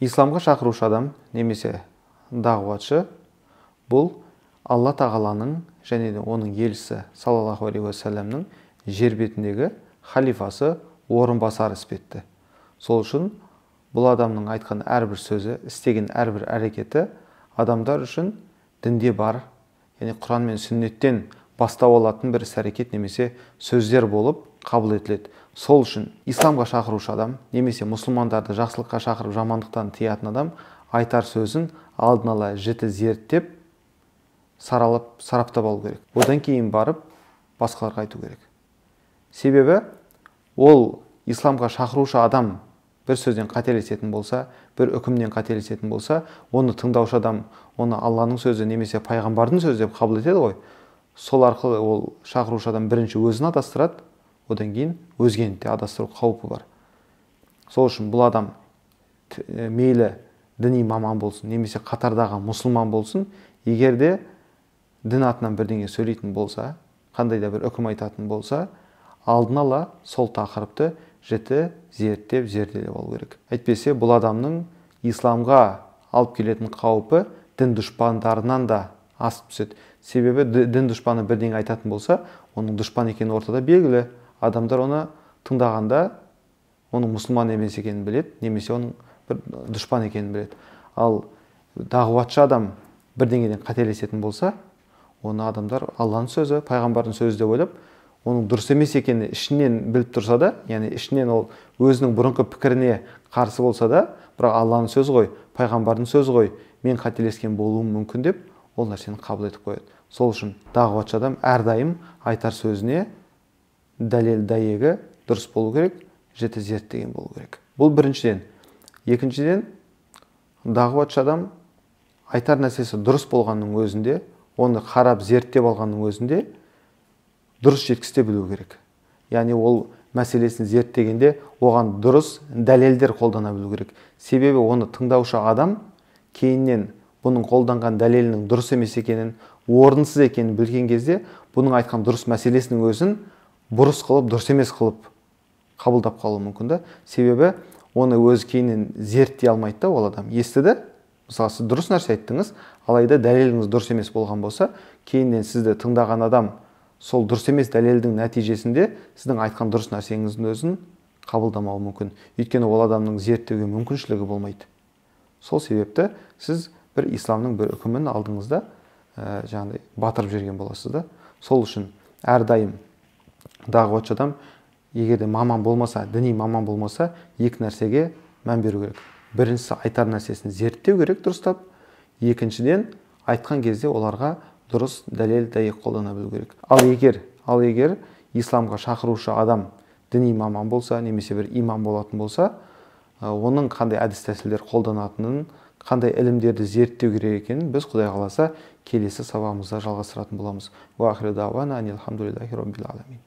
Исламға шақырушы адам немесе дағуатшы бұл Алла Тағаланың және де оның елшісі саллаллаху алейхи уассаламның жер бетіндегі халифасы, орынбасары іспетті. Сол үшін бұл адамның айтқан әрбір сөзі, істеген әрбір әрекеті адамдар үшін дінде бар, яғни Құран мен сүннеттен бастау алатын бір іс-әрекет немесе сөздер болып қабыл етіледі. Сол үшін исламға шақырушы адам немесе мұсылмандарды жақсылыққа шақырып жамандықтан тыятын адам айтар сөзін алдын ала жіті зерттеп, саралап, сараптап алу керек. Одан кейін барып басқаларға айту керек. Себебі ол исламға шақырушы адам бір сөзден қателесетін болса, бір үкімнен қателесетін болса, оны тыңдаушы адам оны Алланың сөзі немесе пайғамбардың сөзі деп қабыл етеді ғой. Сол арқылы ол шақырушы адам бірінші өзін адастырады, одан кейін өзгені де адастыру қаупі бар. Сол үшін бұл адам мейлі діни маман болсын, немесе қатардағы мұсылман болсын, егер де дін атынан бірдеңе сөйлейтін болса, қандай да бір үкім айтатын болса, алдын ала сол тақырыпты жіті зерттеп, зерделеп алу керек. Әйтпесе бұл адамның исламға алып келетін қаупі дін дұшпандарынан да асып түседі. Себебі дін дұшпаны бірдеңе айтатын болса, оның дұшпан екені ортада белгілі. Адамдар оны тыңдағанда оның мұсылман емес екенін біледі, немесе оның бір дұшпан екенін біледі. Ал дағуатшы адам бірдеңеден қателесетін болса, оны адамдар Алланың сөзі, пайғамбардың сөзі деп ойлап, оның дұрыс емес екенін ішінен біліп тұрса да, яғни ішінен ол өзінің бұрынғы пікіріне қарсы болса да, бірақ Алланың сөзі ғой, пайғамбардың сөзі ғой, мен қателескен болуым мүмкін деп ол нәрсені қабыл етіп қояды. Сол үшін дағуатшы адам әрдайым айтар сөзіне дәлел дәйегі дұрыс болу керек, жіті зерттеген болу керек. Бұл біріншіден. Екіншіден, дағуатшы адам айтар нәрсесі дұрыс болғанның өзінде, оны қарап зерттеп алғанның өзінде дұрыс жеткізе білу керек. Яғни ол мәселесін зерттегенде оған дұрыс дәлелдер қолдана білу керек. Себебі оны тыңдаушы адам кейіннен бұның қолданған дәлелінің дұрыс емес екенін, орынсыз екенін білген кезде, бұның айтқан дұрыс мәселесінің өзін бұрыс қылып, дұрыс емес қылып қабылдап қалуы мүмкін да. Себебі оны өзі кейіннен зерттей алмайды да ол адам. Естіді, мысалы сіз дұрыс нәрсе айттыңыз, алайда дәлеліңіз дұрыс емес болған болса, кейіннен сізді тыңдаған адам сол дұрыс емес дәлелдің нәтижесінде сіздің айтқан дұрыс нәрсеңіздің өзін қабылдамауы мүмкін. Өйткені ол адамның зерттеуге мүмкіншілігі болмайды. Сол себепті сіз бір исламның бір үкімін алдыңызда жаңағыдай батырып жіберген боласыз да. Сол үшін әрдайым дағуатшы адам егер де маман болмаса, діни маман болмаса, екі нәрсеге мән беру керек. Біріншісі, айтар нәрсесін зерттеу керек дұрыстап. Екіншіден, айтқан кезде оларға дұрыс дәлел дәйек қолдана білу керек. Ал егер исламға шақырушы адам діни маман болса, немесе бір имам болатын болса, оның қандай әдіс тәсілдер қолданатынын, қандай ілімдерді зерттеу керек екенін біз Құдай қаласа келесі сабағымызда жалғастыратын боламыз. Уа ахиру дауана анил хамдулиллахи роббил аламин.